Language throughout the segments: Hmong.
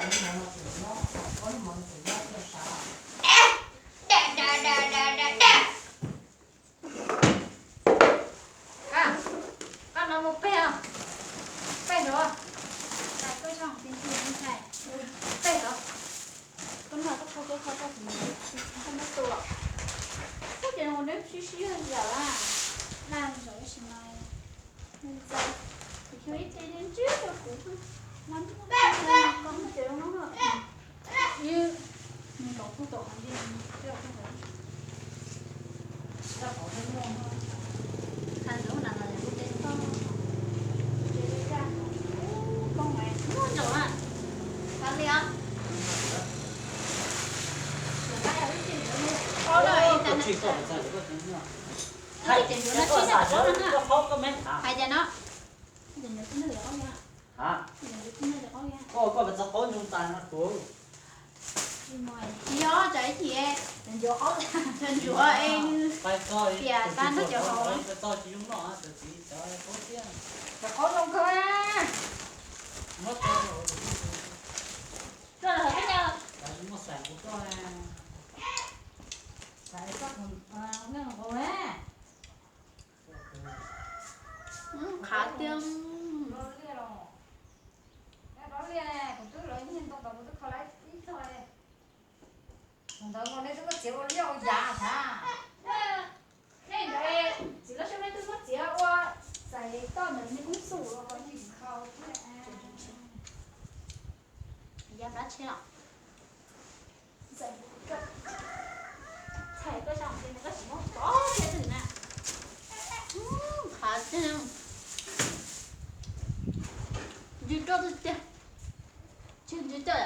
Koj no mus pem os, pem nraud, pem nraud. Koj noj koj kho koj kho koj, koj muab tua. Koj ces neb sib sib yam a, na nrog ib sim no. Ntxawm, ib ce ntsib rau kuv, koj mus ces no. Ib, nws kom kuv tom qhov ntej, hais tias no, hais tias no, koj, koj txog qaub ntsoog tas no tuav. Tsis yog, tsam ib chim ncuav, ncuav es nws tias tas noj cov hauv. Cov qaub zoo kawg. Tuaj los hais koj nyob. Qhav tiag. Ntawd nej twb muab txiav ua liaj ua yav thiab. Nej ntawd txiv loj siab nej twb muab txiav ua xais toj ntawd nej kuj xum los ho nim khaus thiab. Ya plab tsheb os. Txhais koj xyov tias nws koj tsis muab pov thiab twg na. Qhav tiag. Ntsws roj tiag tiag. Tsis ntsws roj,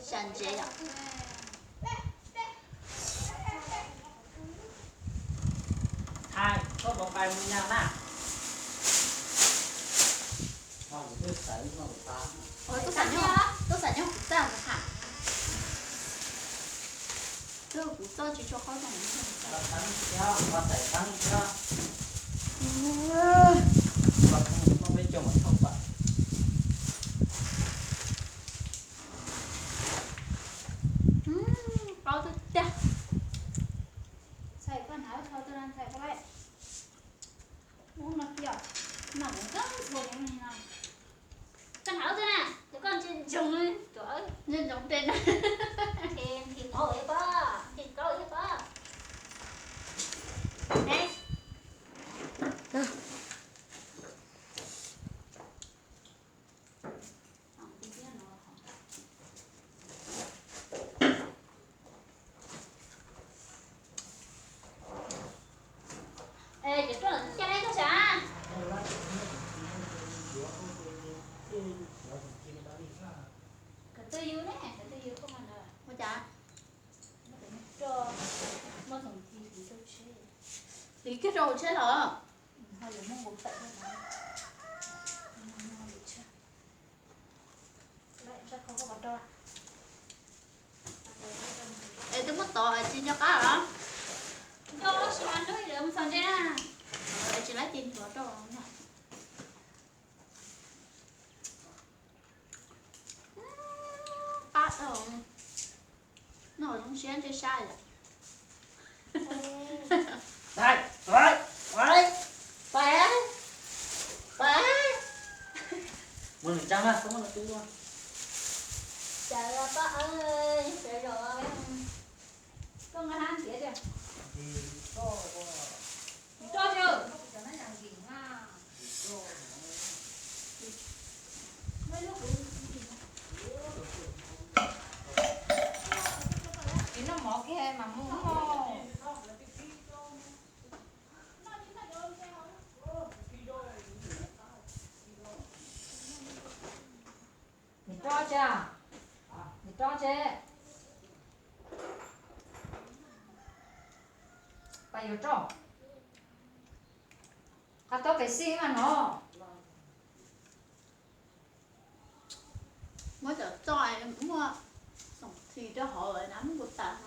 xyaw ntsev yom. Txhais, koj puas pais mus nyas na? Tuaj xam nyob, tuaj xam nyob kuv txaj ntawd ha. Tuaj kuv txoj tsis tshua qaub tag. Qaub tiag tiag. Txhais koj hnav tho tau ntxhais koj lawm. Ub no kiag, no kuv kab ntxhua li no. Koj hnav ub twg na, ces koj ntsia ntsoog, ntsia ntsoog pem na. Nqhis qaub ib pab, nqhis qaub ib pab. Es cov roj twb caj leb koj sav. Kawm twj ywm ne, kawm twj ywm koj ua cas? Hliv kiag rau hauv tsheb los? Es twb muab tov tsis nco qab los? Nco tsis mas nrog lawv mus txog ntse na. Es tsis laib ces nchuav rau. Qab tau. Noj zoo siab ntsej sab yom. Pais, pais, pais, pais. Muab nws tsa mas, txhob muab nws tu. Cas pab, sawv zos. Koj nqa hab ntiav tiag. Roj tiag. Tsis noj mov kiag mas mus. Nws roj tse, nws roj tse. Pais yuav roj. Qab tob pem xij mas no. Muab cov txoj muaj xoom this rau hauv na, muab kuv tas.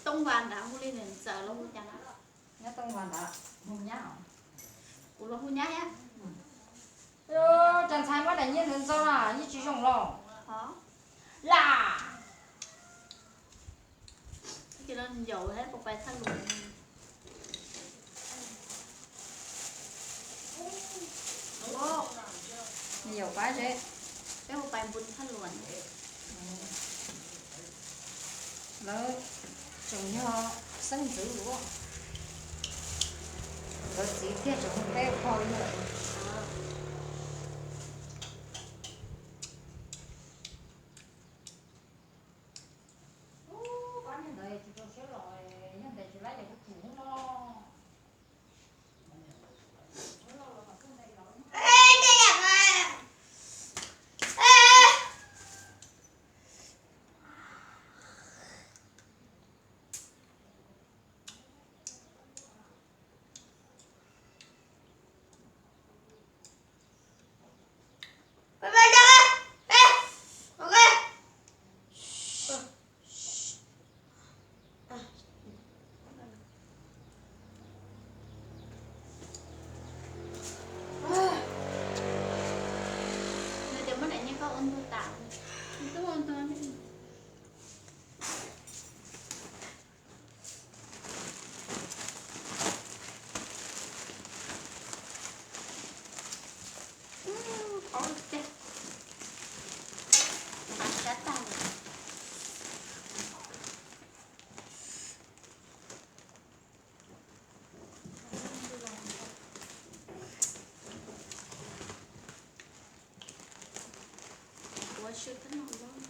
Tooj Vas nrad hu li nws txawm los hu cas na? Nyob Tooj Vas nrad, hu nyab. Kuv los hu nyab thiab. Cov ntxhais muab daim nyiaj ntxov ntxov na yeej tsis zoo los. Lam. Ces no ncaum thiab puas pais thaj luas. Ncaum pab seb. Peb puas pais npus thaj luas. Lawv tseem yog xeeb ntxwv ua, lawv txiv thiaj tseem hu peb ua pog li. Pab niag ntawd tsis rau siab los, yog ntes tsis laib ces kuv tsum no. Nws tias muab daim nyiaj koj ua ntu tas, twb ua ntu. Qhov tiag, qhov sab tag lawm. Ua si kab no loj.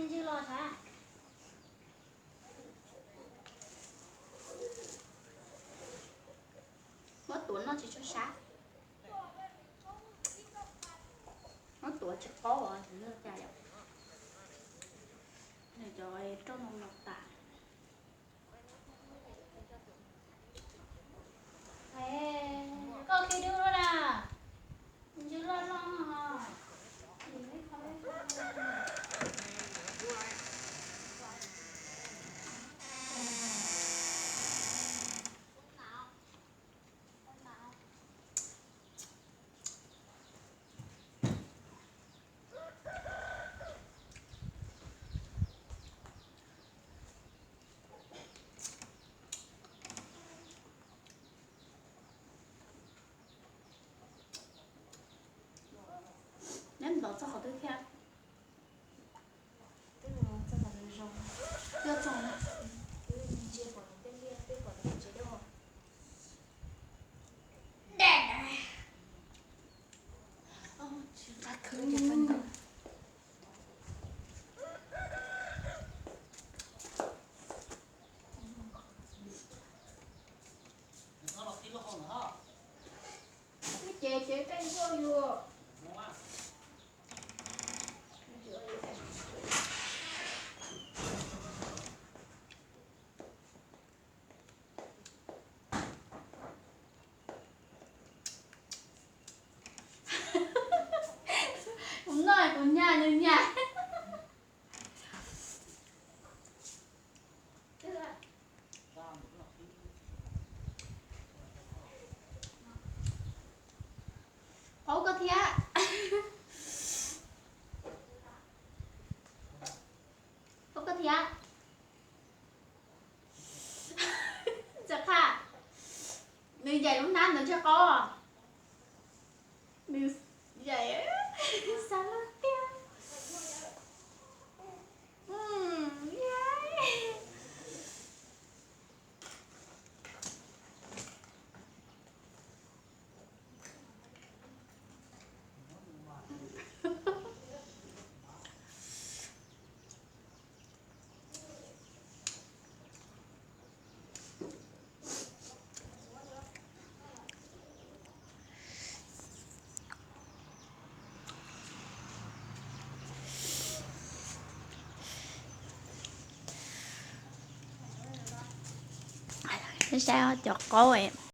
Ntsis los sav. Muab tuav noj tsis tshua sab. Muab tuav tsis qaub os, yog cas yom. Nws cov roj no los tas. Koj khi dub lawm na. Ntsws loj loj. Neb ntov txog qhov twg thiab? Twb txog na. Ces ces peb nkuaj yus. Saib cov qaub.